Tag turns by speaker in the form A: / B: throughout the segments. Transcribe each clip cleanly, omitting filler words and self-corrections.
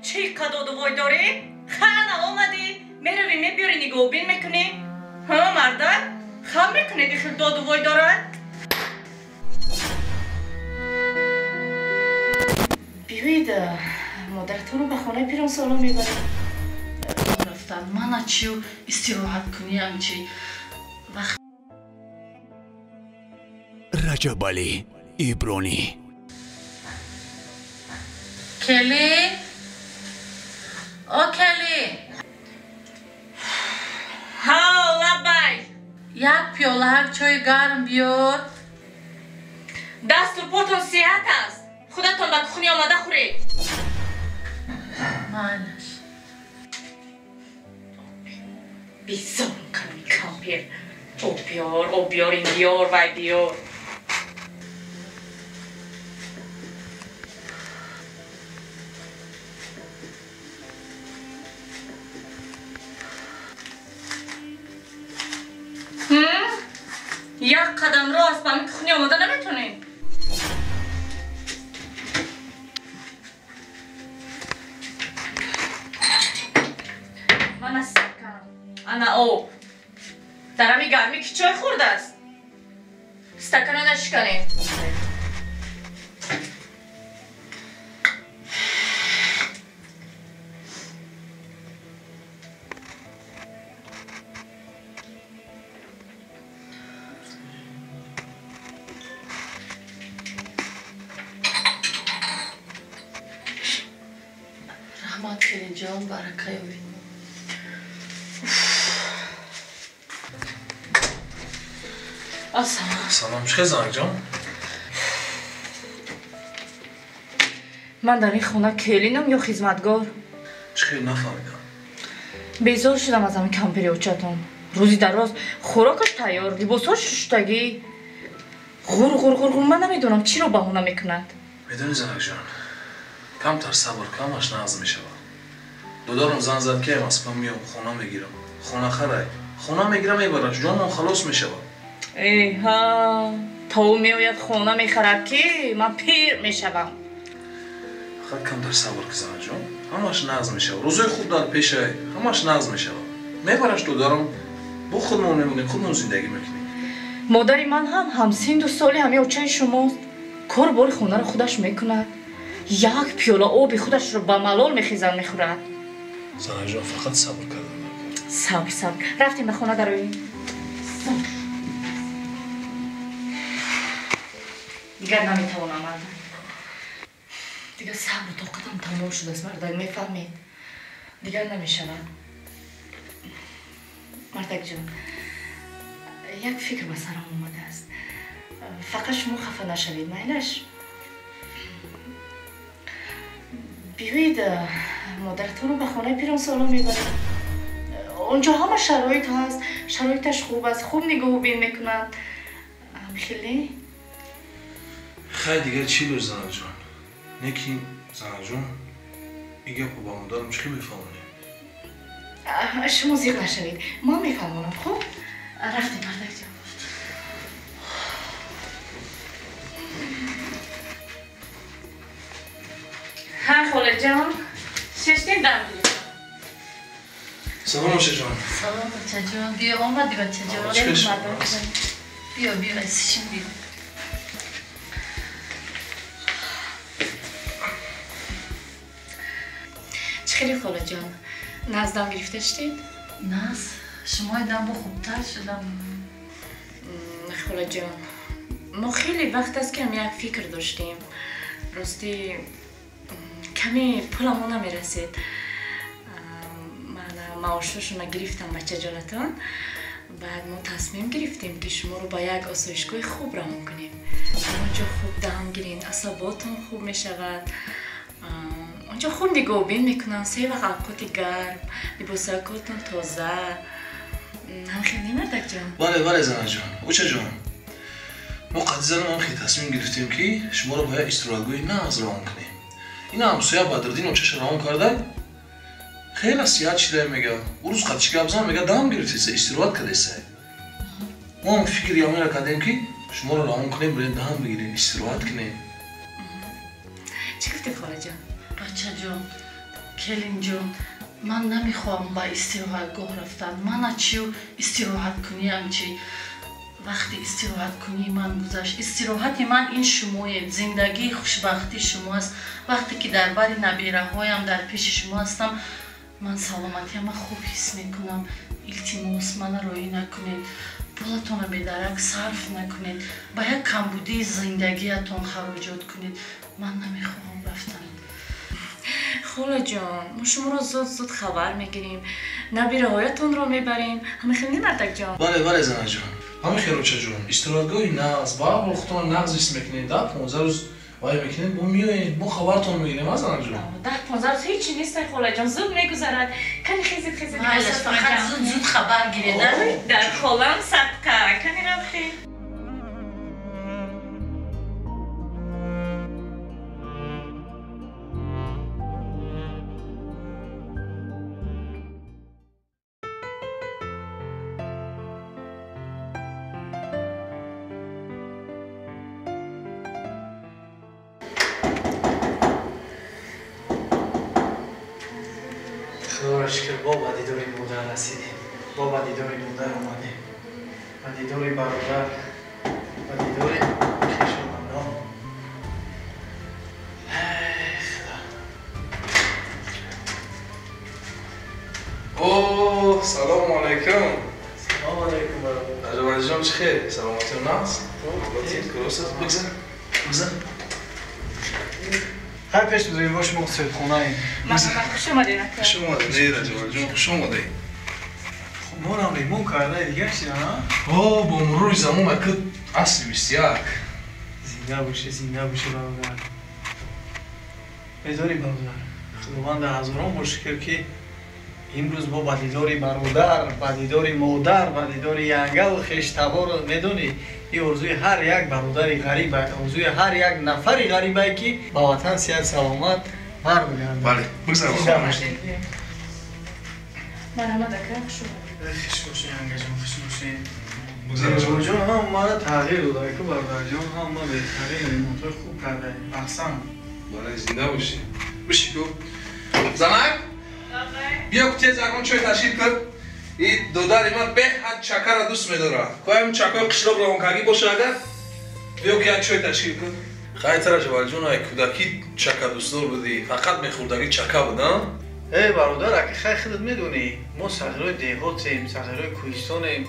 A: Чӣ қадоду вой дорӣ? Хана омадӣ, меравӣ мебиёрӣ нигоҳубин мекунӣ. Ҳа, мардак, хам мекунед ихел доду вой дорад? Биёед, модаратонро ба хонаи пиронсолон мебарем.
B: Рафтан, мана чию истироҳат куниям чи вақт.
C: Раҷабалӣ Ибронӣ.
B: Келин? О, келин!
A: Ҳа, лабай!
B: Як пиёлаҳак чойи гарм биёр.
A: Дасту потон сиҳат аст. Худатон ба кухня омада хӯред.
B: Майлаш.
A: Бизорм кунам кампир. Об биёр, об биёр, ин биёр, вай биёр. Як қадам роҳ аст, ба ҳамин кухня омода наметонем. Мана стакан, ана об. Дар ҳамин гармӣ ки чой хӯрдааст? Стакана нашиканем.
B: Раҳмат, келинҷон, барака ёбед.
A: Ассалом.
D: Салом, чӣ хел занакҷон?
A: Ман дар ин хона келинам ё хизматгор?
D: Чӣ хел нафаҳмидам.
A: Безор шудам аз ҳамин кампири очатон. Рӯзи дароз хӯрокаш тайёр, либосҳош шуштагӣ. Ғур ғур ғур ғур, ман намедонам чиро баҳона мекунад.
D: Медонӣ занакҷон, камтар сабр, камаш нағз мешавад. Додарам зан зад ки Москва меом, хона мегирам. Хона харай. Хона мегирам, мебараш, ҷонмон халос мешавад.
A: Эҳа, то ӯ меояд хона мехарад ки ман пир мешавам.
D: Фақат камтар сабр ки занаҷон, ҳамаш нағз мешавад. Рӯзои хуб дар пешай, ҳамаш нағз мешавад. Мебараш додарам, бо худмон мемонем, худмон зиндагӣ мекунем.
A: Модари ман ҳам ҳамсинду соли ҳамин очаи шумост. Кор бори хонаро худаш мекунад. Як пиёла оби худашро ба малол мехезад мехӯрад.
D: Занаҷон, фақат сабр кардан.
A: Сабр, сабр. Рафтем ба хона дароем. Дигар наметавонам, мардак. Дигар сабру тоқатам тамом шудааст, мардак, мефаҳмед. Дигар намешавад. Мардакҷон, як фикр ба сарам омадааст. Фақат шумо хафа нашавед, майлаш? Биёед, модаратонро ба хонаи пиронсолон мебарем. Онҷо ҳама шароит ҳаст, шароиташ хуб аст, хуб нигоҳубин мекунанд. Хеле?
D: Хай, дигар чӣ лӯ, занаҷон? Лекин занаҷон, ин гапро ба модарам чӣ хел мефаҳмонем?
A: Шумо зиқ нашавед, ман мефаҳмонам, хуб? Рафтем, мардакҷон. Ҳа, холаҷон, шештин дам гирифтам.
D: Салом, очаҷон.
B: Салом, бачаҷон. Биё, омадӣ, бачаҷон. Биё, биё, шишин, биё.
A: Чӣ хеле, холаҷон, наздам гирифта шудед?
B: Наз, шумои дам бо хубтар шудам.
A: Холаҷон, мо хеле вақт аст ки ҳам як фикр доштем. Ростӣ каме пуламон намерасид. Ман маошҳошонро гирифтам бачаҷонатон. Баъд мо тасмим гирифтем ки шуморо ба як осоишгоҳи хуб равон кунем. Онҷо хуб дам гиред, асаботон хуб мешавад. Онҷо хуб нигоҳубин мекунанд, се вақт авқоти гарм, либосакотон тоза. Ҳамхел не, мардакҷон?
D: Бале, бале, занаҷон. Очаҷон, мо қадди занам ҳамхел тасмим гирифтем ки шуморо ба як истироҳатгоҳи нағз равон кунем. Ин ҳамсоя Бадриддин очаша равон карда, хеле сиҳат шида мега. Ӯ рӯз қадди чӣ гап зан мега, дам гирифтеса, истироҳат кардеса. Мо ҳам фикри ҳаминро кардем ки шуморо равон кунем, бирем дам бигирем, истироҳат кунем.
A: Чӣ гуфтед, холаҷон?
B: Бачаҷон, Келинҷон, ман намехоҳам ба истироҳатгоҳ рафтан. Мана чию истироҳаткуниам чи? Вақти истироҳаткунии ман гузашт. Истироҳати ман ин шумоед, зиндагии хушбахтии шумо аст. Вақте ки дар бари набираҳоям дар пеши шумо ҳастам, ман саломатиама хуб ҳис мекунам. Илтимос, мана роӣ накунед, пулатонро бедарак сарф накунед, ба як камбудии зиндагиятон хароҷот кунед. Ман намехоҳам рафтан.
A: Холаҷон, мо шуморо зуд-зуд хабар мегирем, набираҳоятонро мебарем. Ҳамин хел не, мардакҷон?
D: Бале, бале, занаҷон. Ҳамин хел, очаҷон. Истироҳатгоҳи нағз, ба ҳол худтон нағз ҳис мекунед, 10-15 рӯз вай мекунед, мо меоем, мо хабартон мегирем, а занаҷон?
A: 10-15 рӯз ҳечи нест, холаҷон, зуд мегузарад. Кани хезед, хезед.
B: Майлаш, фақат зуд-зуд хабар гиред, а?
A: Дар холам садқа. Кани рафтем.
E: Худоро шукр, бо ба дидори модар расидем, бо ба дидори модар омадем, ба дидори бародар, ба дидори хешовандон.
D: О, салому алайкум.
E: Салому алайкум, бародар.
D: Раҷабалиҷон, чӣ хел? Саломатиён нағз? Дуруст аст? Бигзар, бигзар.
E: Хай пеш бузург бош, мо соҳибхонаем.
A: Марҳамат, хуш омадед, ака.
D: Хуш омадед, не, Раҷабалиҷон, хуш омадед.
E: Хонам ремонт карда дигар чӣ, а?
D: О, бо мурури замон ака асри 21.
E: Зинда бошӣ, зинда бошӣ, бародар. Медонӣ, бародар, худованд ҳазорон бор шукр, ки имрӯз мо ба дидори бародар, ба дидори модар, ба дидори янгаву хештабор. Медонӣ, ин орзуи ҳар як бародари ғариб, орзуи ҳар як нафари ғарибае, ки ба ватан сиҳат саломат бармегардад.
D: Бале, бигзар.
E: Зинда бошед.
A: Марҳамат, ака, хуш омадед.
E: Хуш бошед, янгаҷон, хуш бошед.
D: Бигзар.
E: Ҷон ҳам мара тағйир дода, ку бародарҷон, ҳам ма беҳтарин ремонтҳои хуб кардаем. Аҳсан.
D: Бале, зинда бошӣ. Биши ку. Занак, биё тез ягон чой ташкил кун. И додари ман беҳад чакаро дӯст медорад. Коям чакои қишлоқ равонкагӣ боша агар, биё ки як чой ташкил кун. Хай, Раҷабалиҷон, ай кӯдакӣ чака дӯстдор будӣ, фақат мехӯрдагӣ чака буд, а?
E: Эй бародар, аки хай худат медонӣ, мо сағирои деҳотем, сағирои кӯҳистонем.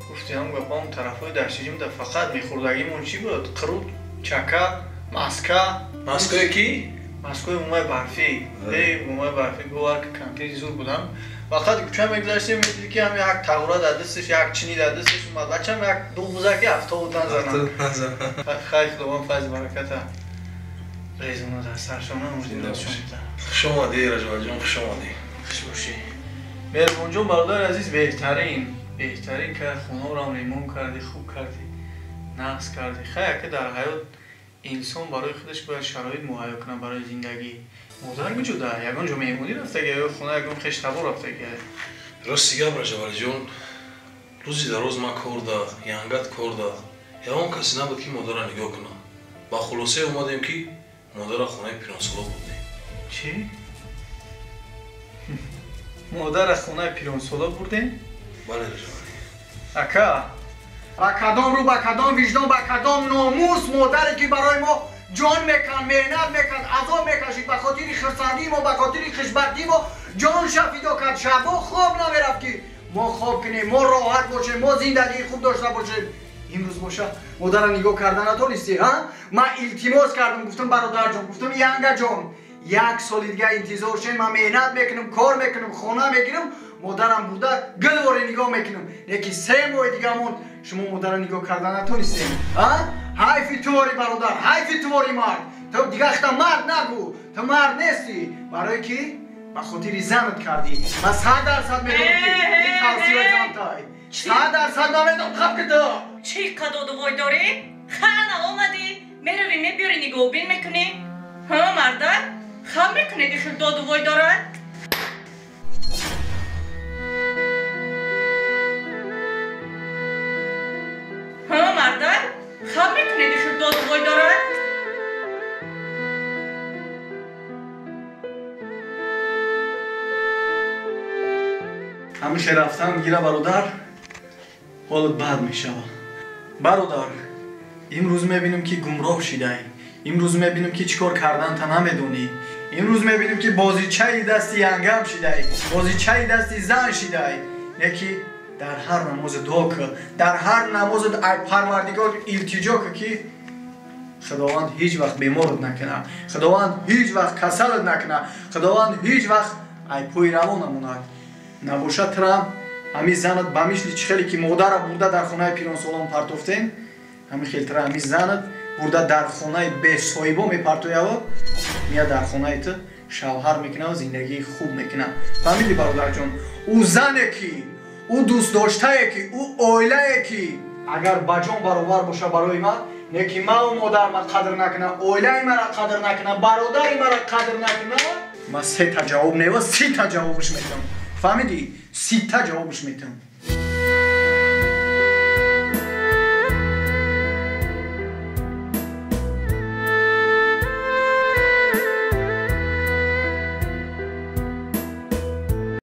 E: Гуфти ҳам гапам, тарафҳои даштиҷимда фақат мехӯрдагимон чӣ буд? Қурут, чака, маска.
D: Маское ки?
E: Маскои мумаи барфӣ. Эй, мумаи барфӣ, бовар ки кампири зур будам. Фақат кӯча мегузаштем, медидӣ ки ҳам як тағура дар дасташ, як чинӣ дар дасташ омад. Бачам як ду ғузаки автобус назанад. Хай, худованд файзи бараката резона дар саршона.
D: Хуш омадӣ, Раҷабалиҷон, хуш омадӣ.
E: Хуш бошӣ, Меҳрубонҷон, бародари азиз. Беҳтарин, беҳтарин кард, хонаро ремонт кардӣ, хуб кардӣ, нағз кардӣ. Хай, ака, дар ҳаёт инсон барои худаш бояд шароит муҳайё кунад барои зиндагӣ. Модар куҷода? Ягон ҷо меҳмонӣ рафтага ё хона ягон хештабор рафтага?
D: Рости гап, Раҷабалиҷон, рӯзи дароз ман кор да, янгат кор да, ягон касе набуд, ки модарро нигоҳ кунам. Ба хулосае омадем, ки модарро хонаи пиронсоло бурдем.
E: Чӣ? Модарро хонаи пиронсоло бурдем?
D: Бале, Раҷабалӣ.
E: Ака, ба кадом рӯ, ба кадом виҷдон, ба кадом номус модаре, ки барои мо ҷон меканд, меҳнат мекард, азоб мекашид, ба хотири хурсандии мо, ба хотири хушбахтии мо ҷонша фидо кард, шабо хоб намерафт, ки мо хоб кунем, мо роҳат бошем, мо зиндагии хуб дошта бошем. Имрӯз боша модарро нигоҳ карда натонистӣ, ҳа? Ман илтимос кардам, гуфтам: бародарҷон, гуфтам: янгаҷон, як соли дига интизор шен, ман меҳнат мекунам, кор мекунам, хона мегирам, модарам бурда гилворе нигоҳ мекунам. Леки 3 моҳи дига монд, шумо модарро нигоҳ карда натонистем, а? Ҳайфи тувори бародар, ҳайфи тувори мард. Ту дига хта мард нагӯ, ту мард нестӣ, барое ки ба хотири занат кардӣ. Ман 100% медонам, ки ин тавсияи зантай. 100% намедонам, хаб ки ту
A: чӣ қадоду вой дорӣ? Хана омадӣ, меравӣ, мебиёрӣ, нигоҳубин мекунӣ. Ҳа, мардак, хаб мекунед, ихел доду вой дорад. Ҳа, мардак, хаб мекунед, ихел доду вой дорад.
E: Ҳамише рафтан гира, бародар, ҳолат бад мешавад. Бародар, имрӯз мебинем, ки гумроҳ шидаӣ. Имрӯз мебинем, ки чӣ кор карданта намедонӣ. Имрӯз мебинем, ки бозичаи дасти янгам шидаӣ, бозичаи дасти зан шидаӣ. Не ки дар ҳар намозе дуо кӣ, дар ҳар намозе ай Парвардигор илтиҷо кӣ, ки Худованд ҳеҷ вақт беморат накунад, Худованд ҳеҷ вақт касалат накунад, Худованд ҳеҷ вақт ай пои раво намонад. Набошад, трам ҳамин занат ба мисли чӣ хеле ки модара бурда дар хонаи пиронсолон партофтем, ҳамин хел тра ҳамин занат бурда дар хонаи бесоҳибо мепартоява, мия дар хонаи ту шавҳар мекунад, зиндагии хуб мекунад. Фаҳмидӣ, бародарҷон? Ӯ зане ки, ӯ дӯстдоштае ки, ӯ оилае ки агар ба ҷон баробар боша барои ман, не ки ман модар ма қадр накунам, оилаи мара қадр накунам, бародари мара қадр накунам, ман сета ҷавоб нева, 30-та ҷавобш метавам. Фаҳмидӣ? 30-та ҷавобш метавам.